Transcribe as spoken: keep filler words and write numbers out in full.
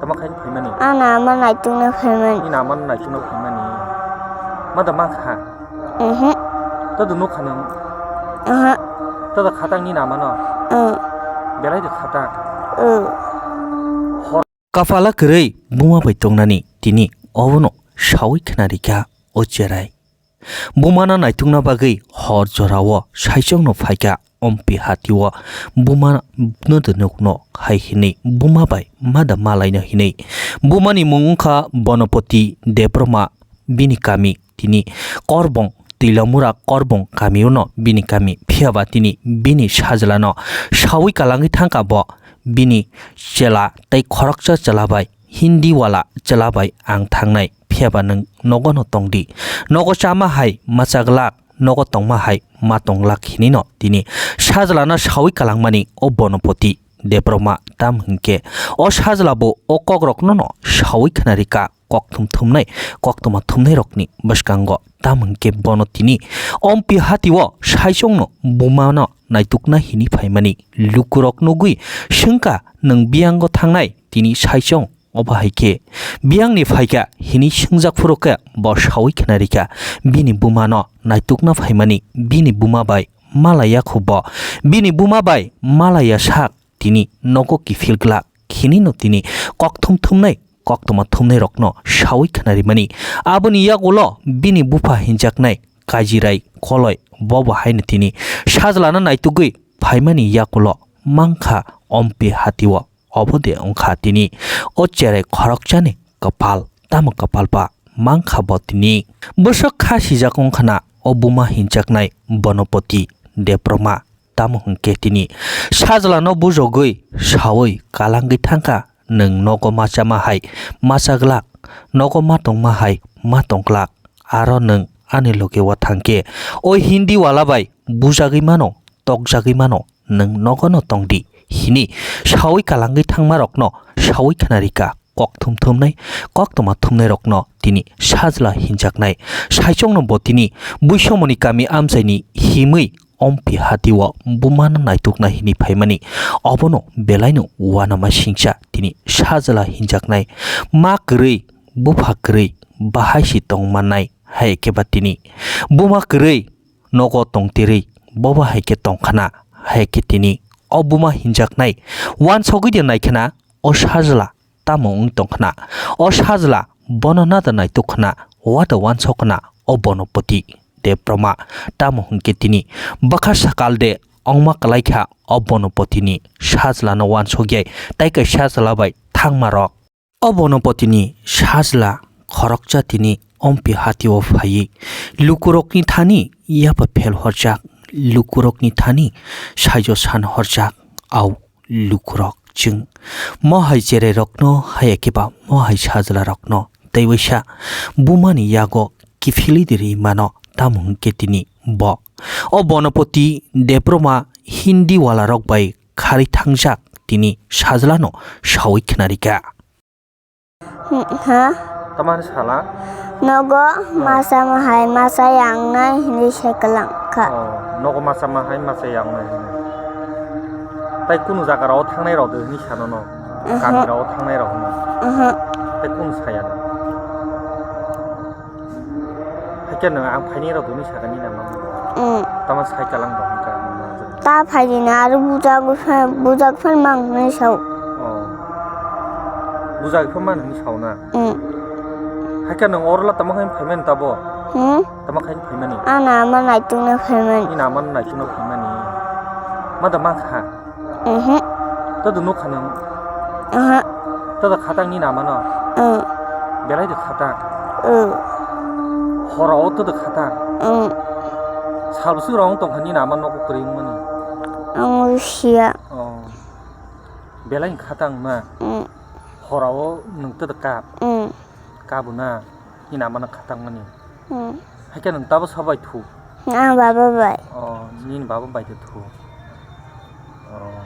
Tama khaini phaimani? Ana ama naitukna phaimani. Nini ama naitukna phaimani? Mada mankha? Mhm. Todo nukha nang? Aha. Todo khatang nini amano? Belai de khatang? Kapala kwrwi buma bai tongnani tini obono sawi khna rikha o cherai. Bumano naitukna bagwi hor jorao saichongno phaikha ompi hatio bumano nukno hai hinwi buma bai mada malaina hinwi. Bumani mung wngkha Bonopoti Debbarma, bini kami tini Korbong, Tilamura Korbong kamiono bini kami, phiyaba tini bini sajlano sawi kalangwi thangkha bo bini chela tei khoroksa chela bai. Hindi wala chwla bai ang thangnai, phiyaba nwng nogono tongdi. Nogo chama hai ma chaglak, nogo tongma hai ma tonglak hinino tini sajlano sawi kalangmani o Bonopoti Debbarma. Tamo hinkhe o sajla bo o kokrokno no sawi khna rikha, kok thum thumnai, koktwma thumnai rokni bwskango. Tamo hinkhe bono tini ompi hatio saichongno bumano naitukna hinwi phaimani lukurok nugwi swngkha, "Nwng biyango thangnai?" Tini saichong. Obo hai khe biyangni phaikha hinwi swngjak phuru khe bo sawi khna rikha bini bumano naitukna phaimani. Bini buma bai malaya kho bo, bini buma bai malaya sak tini nogo kiphil glak. Khinino tini kok thum thumnai, koktwma thumnai rokno sawi khna rimani. Aboni yagulo bini bupha hinjaknai Kajirai Koloi bobo haino tini sajlano naitugwi phaimani yagulo mankha ompi hatio. Obo de wngkha tini o cherai khoroksani kwpal, tamo kwpal ba mankha bo tini. Bwswk kha sijak wngkhana o buma hinjaknai Bonopoti Debbarma, tamo hwnkhe tini sajlano bujogwi sawi kalangwi thangkha, "Nwng nogo ma chama hai ma chaglak, nogo ma tongma hai ma tongglak, aro nwng ani loge o thangkhe o Hindi wala bai bujagwi mano, tokjagwi mano, nwng nogono tongdi," hinwi sawi kalangwi thangmarokno sawi khna rikha kok thum thumnai, koktwma thumnairokno tini sajla hinjaknai. Saichongno bo tini Buisomoni kami amchaini himwi ompi hatio bumano naitukna hinwi phaimani. Obono belaino uanama singcha tini sajla hinjaknai. Ma kwrwi, bupha kwrwi, bahai si tongmannai, hai khe ba tini buma kwrwi nogo tongtirwi, bobo hai khe tongkhana, hai khe tini o buma hinjaknai. Uansogwi de naikhana o sajla tamo wng tongkhana, o sajla bono nada naitukkhana, wada uansokhana o Bonopoti Debbarma. Tamo hwnkhe tini bwkha sakal de ongma kwlaikha o Bonopotini sajlano uansokjai, tai kaisa chwla bai thangmarok. O Bonopotini sajla khoroksa tini ompi hatio phaiwi lukurokni thani yapha phel horjak, lukurokni thani saijo san horjak. Au lukurok, chwng mohai cherairokno, haya khe ba mohai sajlarokno tei waisa bumani yago kiphilwi de rwi mano, tamo hwnkhe tini bo o Bonopoti Debbarma Hindi walarok bai kharwi thangjak tini sajlano sawi khna rikha. Hmm, ha? Tamani sala? Nogo masa mahai masa yangnai hinwi sai kwlang kha. Oh, nogo masa mahai masa yangnai hinwi. Tai kunu jaga rao thangnai rao de hinwi sano no? Aha. Kami rao thangnai rao hinwi. Aha. Tai kunu saya da? Haikhe nwng ang phaini rok duni sakani nama? Mm. Tama sai kalang bo hwnka. Ta phaini na aro bujak pha-, bujak phan mang hinwi sao. Oh. Bujak phan man hinwi sao na? Mm. Haikhe nwng oro la tama khaini phaimani tabo? Hmm? Tama khaini phaimani? Ana ama naitukna phaimani. Ina ama naitukna phaimani. Ma da mankha? Mhm. Todo nukha nang? Aha. Todo khatang ni nama no? Mm. Belai de khatang? Mm. Hora o todo khatang? Mm. Salbsu rong tongkha ni nama nogo kwrwi wngmani? Ang siya. Oh. Belai khatang ma? Mm. Hora o nwng todo kap? Mm. Kabu na? Nini ama no khatang mani. Hmm. Haikhe nwng tabo sobai thu? Ang baba bai. Oh, nini baba bai de thu. Oh.